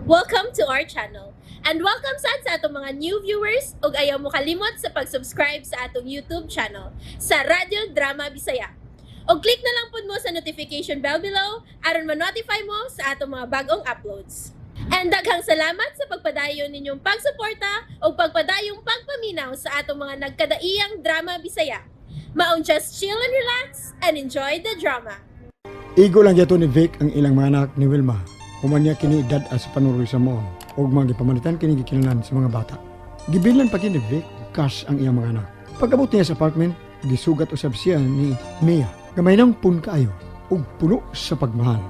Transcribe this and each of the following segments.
Welcome to our channel. And welcome sad sa atong mga new viewers ug ayaw mo kalimot sa pag-subscribe sa atong YouTube channel sa Radyo Drama Bisaya. Og click na lang pud mo sa notification bell below aron ma-notify mo sa atong mga bagong uploads. And daghang salamat sa pagpadayon ninyong pagsuporta ug pagpadayong pagpaminaw sa atong mga nagkadaiyang drama Bisaya. Maong just chill and relax and enjoy the drama. Igo lang yato ni Vic ang ilang mga anak ni Wilma. Human niya kini edad as panuroy sa mall ug mga gipamalitan kini gikinahanglan sa mga bata. Gibilhan pa kini ni Vic cash ang iyang mga anak. Pag-abot niya sa apartment, gisugat usab siya ni Mia. Gamay nang pun kaayo ug puno sa pagmahal.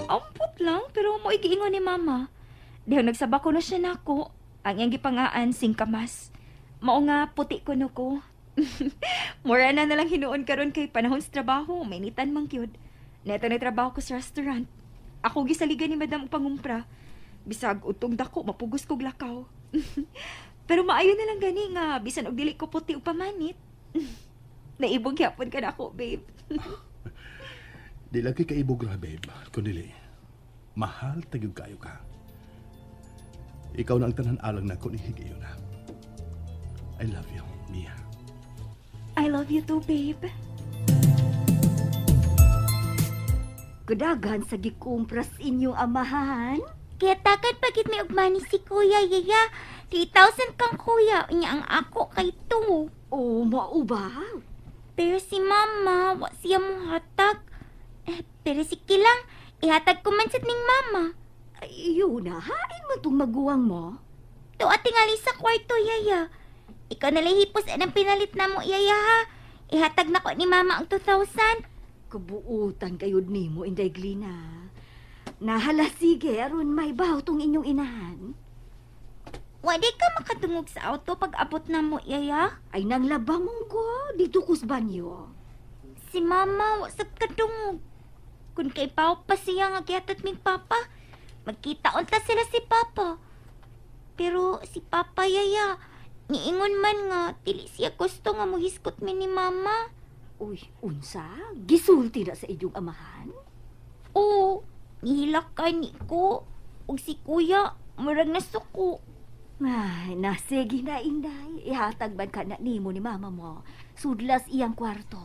Ampot lang, pero mo igiingon ni mama. Dihang nagsaba ko na siya nako. Ang iyang gipangaan singkamas. Mao nga puti ko no ko. Mura na nalang hinuon karon kay panahon sa trabaho, may nitan man gyud. Neto na trabaho ko sa restaurant. Ako gisaligan ni madam og pangumpra. Bisag utong dako mapugos kog lakaw. Pero maayo na lang gani nga bisan og dili ko puti ug pamanit. Naibog gyapon ka nako, babe. Di lang kay kaibog ra, babe. Kundi mahal tagyog kayo ka. Ikaw na ang tanan alang nako ni Higayon na. I love you, Mia. I love you too, babe. Kudagan sa gikumpras inyong amahan. Kaya takan pagit may ugmani si kuya, yaya. 3,000 kang kuya, unya ang ako kay to. O, mao ba? Pero si mama, wa siya mo hatag. Eh, pero sige lang, ihatag ko man sad ning mama. Ay, yun na, hain mo tong maguwang mo. Tuwa tingali sa kwarto, yaya. Ikaw na hipos anang pinalit na mo, yaya ha. Ihatag na ko ni mama ang 2,000. Kabuutan kayod nimo, Inday Glina. Nahala sige, aron may baw tong inyong inahan. Wadi ka makadungog sa auto pag abot na mo, yaya. Ay, nang labamong ko, dito kus banyo. Si mama, wa sab kadungog. Kung kay pao pa siya nga gihatod ming papa, magkita unta sila si papa. Pero si papa yaya, niingon man nga dili siya gusto nga mohiskot mi ni mama. Uy, unsa? Gisulti na sa inyong amahan? Oo, nihilak ka ni ko. Ug si kuya, murag nasuko. Ay, nasige na, Inday. Ihatag man ka na nimo ni mama mo. Sudlas iyang kwarto.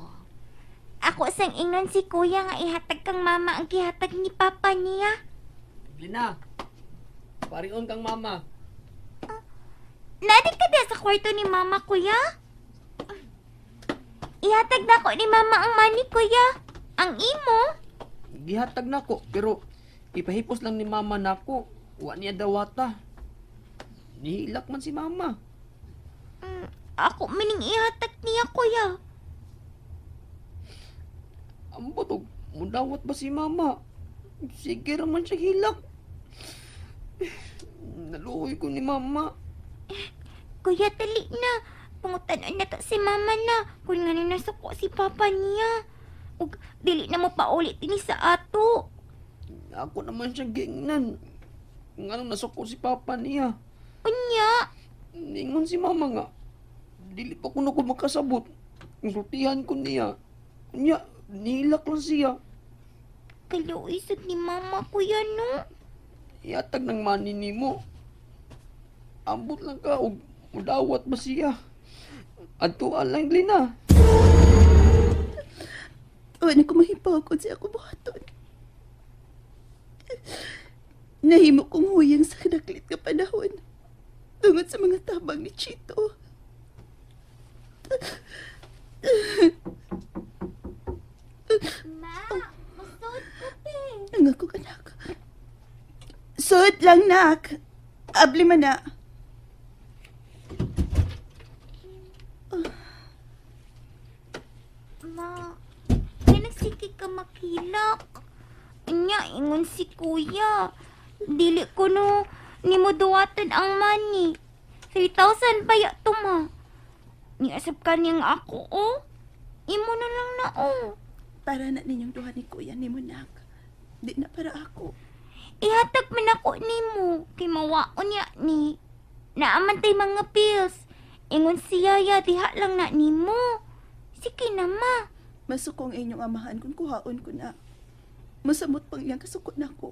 Ako sang ingnon si kuya nga ihatag kang mama ang gihatag ni papa niya. Lina, parion kang mama. Nadi ka ba sa kwarto ni mama, kuya? Ihatag na ko ni mama ang money, kuya. Ang imo. Gihatag nako pero ipahipos lang ni mama nako. Wa niya dawata. Nihilak man si mama. Ako mining ihatag niya, kuya. Ambot og mudawat ba si mama? Sige ra man siya hilak. Naluoy ko ni mama. Kuya, dali na. Pangutanon na to si mama na. Kung nga nasuko si papa niya. Ug dili na mo paulit ini sa ato. Ako naman siya giingnan. Nganong nasuko si papa niya. Unya, Ningon si mama nga. Dili pa kuno ko makasabot. Sultihan ko niya. Unya, nihilak lang siya. kaluoy sad ni mama, kuya, no? Iatag ng money nimo. Ambot lang ka og mudawat ba siya. Adto lang Lina. Wala ko mahipaw kung siya ako buhaton. Nahimo kong huyang sa daklit nga panahon. Tungod sa mga tabang ni Chito. Ma, masod ko, pe. Ang ako anak. Sud lang nak. Abli man na. Ma, kaya nagsige ka makilak. Anya, ingon si kuya. Dili ko no, ni mo duwatan ang money. 3,000 pa ya to, ma. Niasap ka niyang ako, oh. Imo na lang na, oh. Para na ninyong duha ni kuya ni mo nak. Di na para ako. Ihatag man ako nimo, kay mawaon niya ni. Naaman tay mga pills. Ingon si Yaya, diha lang na nimo. Sige na, ma. Masukong inyong amahan kung kuhaon ko na. Masamot pang iyang kasukot nako.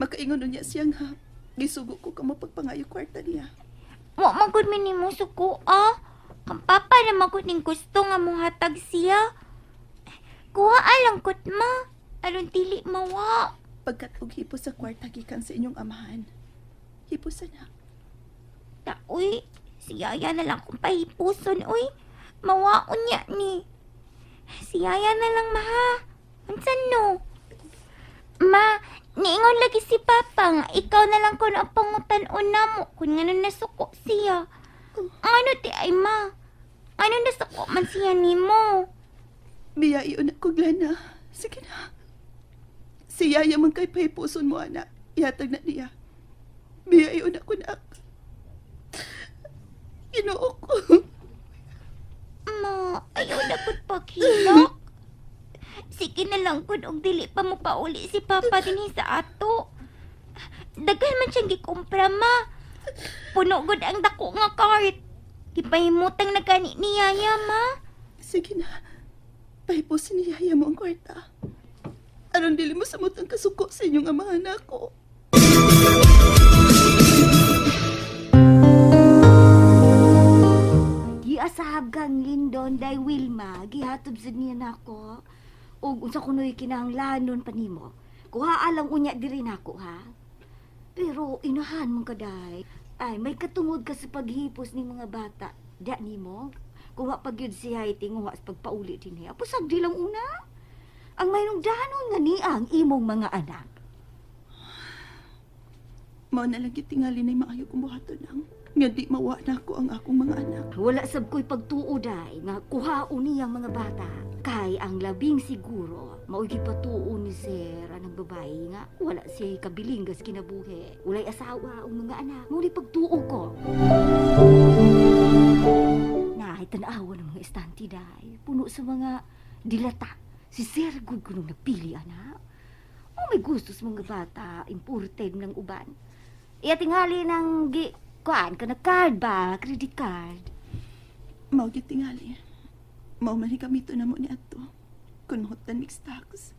Makaingon unya siya nga gisugo ko kamo pagpangayo kwarta niya. Wa man gud mi nimo suko ah. Kang papa na man gud ning gusto nga mohatag siya. Kuha lang kot ma. Aron dili mawa. Pagkat og hipos sa kwarta gikan sa inyong amahan. Hipusan na. Ta uy, si Yaya na lang kung pahipuson uy. Mawaon niya ni. Si Yaya na lang maha. Unsan no? Ma, niingon lagi si Papa nga ikaw na lang kuno ang pangutan-on namo kung ngano nasuko siya. Ano ti ay ma? Ano nasuko man siya nimo? Biya iyon ako, Glena. Sige na. Si Yaya man kay pahipuson mo, anak. Ihatag na niya. Biya iyon ako, nak. Ginoo ko. Ma, ayaw na pud paghilak. Sige na lang kun og dili pa mo pauli si Papa dinhi sa ato. Daghan man siyang gikumpra ma. Puno gud ang dako nga cart. Gipahimutang na gani ni Yaya ma. Sige na. Pahipusin ni Yaya mo ang kwarta. Aron dili mo samot ang kasuko sa inyong amahan ako. Giasahab kang Lindon day Wilma, gihatod sad niya nako. Ug unsa kunoy kinahanglanon pa nimo. Kuha lang unya diri nako ha. Pero inahan mong kaday. Ay, may katungod ka sa paghipos ni mga bata. Da nimo. Kuha pag yun siya tinguha sa pagpauli din niya. Pusag di lang una. Ang mayroong danon nga niya ang imong mga anak. Mao na lang gitingali na maayo kong buhaton ang nga di mawa na ako ang akong mga anak. Wala sab ko'y pagtuo day nga kuhaon niyang mga bata. Kay ang labing siguro, mao'y gipatuo ni Sir anang babae nga wala siya kabiling gas kinabuhi. Walay asawa ang mga anak. Mao ni pagtuo ko. Na, tanawa ng mga estante day. Puno sa mga dilata. Si Sir good kunong nagpili, anak. Oh, may gusto sa mga bata, imported ng uban. Iya tingali ng gi kuan ka na card ba, credit card. Mao gyud tingali. Mao man ni gamito na mo ni ato. Kun mahutan mix tax.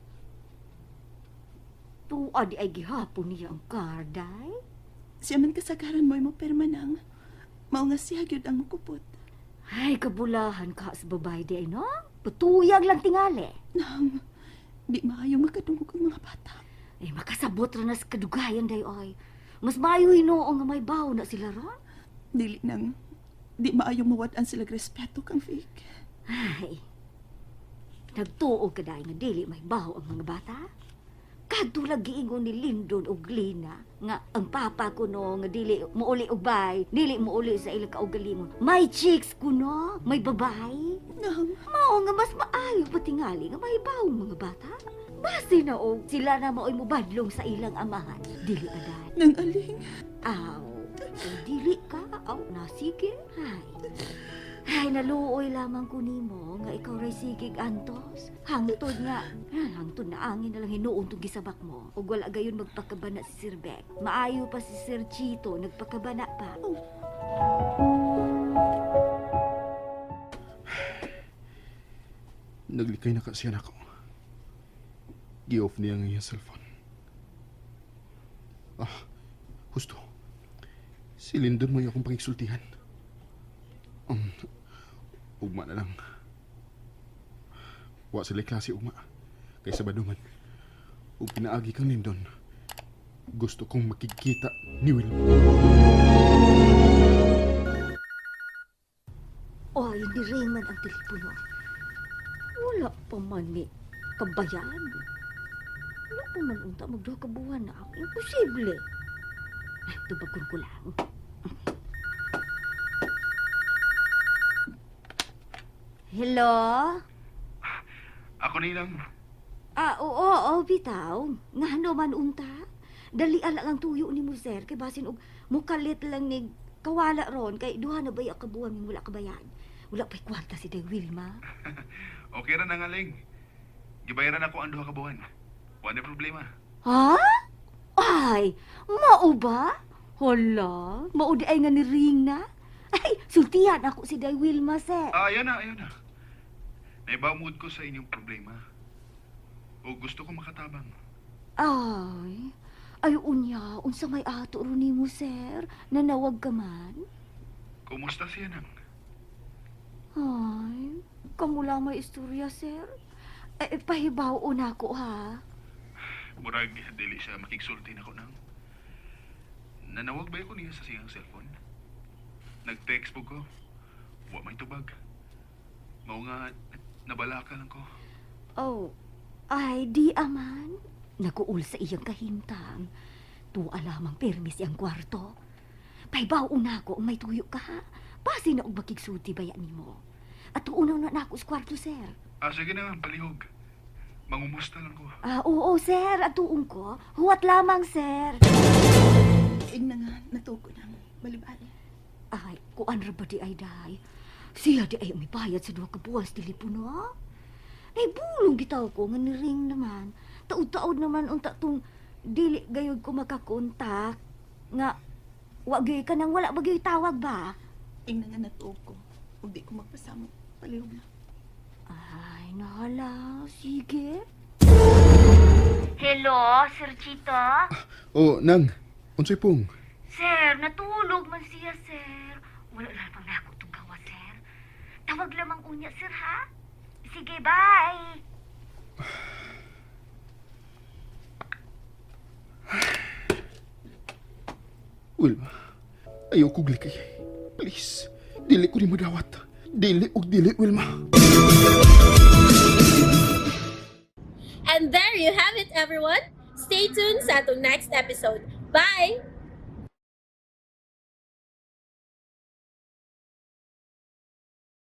Tuwa di ay gihapon niya ang card ay. Siya man kasagaran mo mo perma nang. Mao nga siya gyud ang mukupot. Ay, kabulahan ka sa babae di ay no? Patuyag lang tingali. Nang di maayo makadungog ang mga bata. Ay, makasabot ra na sa kadugayan day ay. Mas maayo hinoo nga may bawo na sila ron. Dili nang di maayo mawad-an sila respeto kang fake. Ay, nagtuo ka dahil nga dili may baho ang mga bata. Kadto giingon ni Lindon og Lina nga ang papa ko no nga dili muuli og bay, dili muuli sa ilang kaugalingon. May chicks ko no, may babae. Nang Mao nga mas maayo patingali nga may baho ang mga bata. Base na og sila na maoy mobadlong sa ilang amahan. Dili aday. nang aling. Aw, kung dili ka, aw, nasige. Ay, ay, naluoy lamang ko nimo nga ikaw ray sigig antos. Hangtod nga, ah, hangtod na angin na lang hinuon tong gisabak mo. Ug wala gayon magpakabana si Sir Beck. Maayo pa si Sir Chito, nagpakabana pa. Naglikay na ka siya nako. Gi-off niya ang iyang cellphone. Ah, husto. Si Lindon mo akong pangigsultihan. Um, ugma na lang. Wa sila klase ugma. Kay Sabado man. Ug pinaagi kang Lindon. Gusto kong makikita ni Will. Oy, ni Raymond ang telepono. Wala pa man ni kabayan. Wala pa man unta magduha ka buwan na ako. Imposible. Ay, tubagon ko lang. Hello? Ako nilang. Ah, oo, oo, bitaw. Ngano man unta? Dali lang ang tuyo ni mo, sir. Kay basin og mukalit lang ni kawala ron kay duha na ba ka buwan wala kabayan. Wala pa'y kwarta si Day Wilma. Okay ra na nga, Ling. Gibayaran ako ang duha ka buwan. Wala na problema. Ha? Ay, mao ba? Hala, mao di ay nga ni Ring na. Ay, sultihan ako si Day Wilma, sir. Ah, ayan na, ayan na. Naibamod ko sa inyong problema. O gusto ko makatabang. Ay, Ay unya, unsa may ato ro nimo, sir? Nanawag ka man? Kumusta siya nang? Ay, kamula may istorya, sir. Eh, pahibaw na ako, ha? Murag dili siya makigsulti nako nang. Nanawag ba ko niya sa siyang cellphone? Nag-text po ko. Wa may tubag. Mao nga nabalaka lang ko. Oh, ay, di aman. Naguul sa iyang kahimtang. Tuwa lamang permis iyang kwarto. Pahibaw na ako may tuyo ka, ha? Base na og makigsulti baya nimo. At unaw na nako sa kwarto, sir. Ah, sige na, palihog. Mangumusta lang ko. Ah, oo, sir. At tuong ko. Huwat lamang, sir. Ing na nga, natuko nang. Balibali. Ay, kuan ra ba di ay day? Siya di ay umibayad sa duha ka buwan sa telepono. Ay, bulong bitaw ko nga ni-ring naman. Taod-taod naman unta tong dili gayud ko makakontak. Nga, wa gyud ka nang wala ba gyud tawag ba? Ing na nga natuko. Ug di ko magpasamot. Palihog na. Ay, nahala. Sige. Hello, Sir Chito? Oh, nang, unsay pong? Sir, natulog man siya, sir. Wala lamang na ako itong gawa, sir. Tawag lamang unya, sir, ha? Sige, bye! Wilma, ayaw kog likay. Please, dili ko nimo dawat. Dili og dili, Wilma. And there you have it, everyone. Stay tuned sa atong next episode. Bye!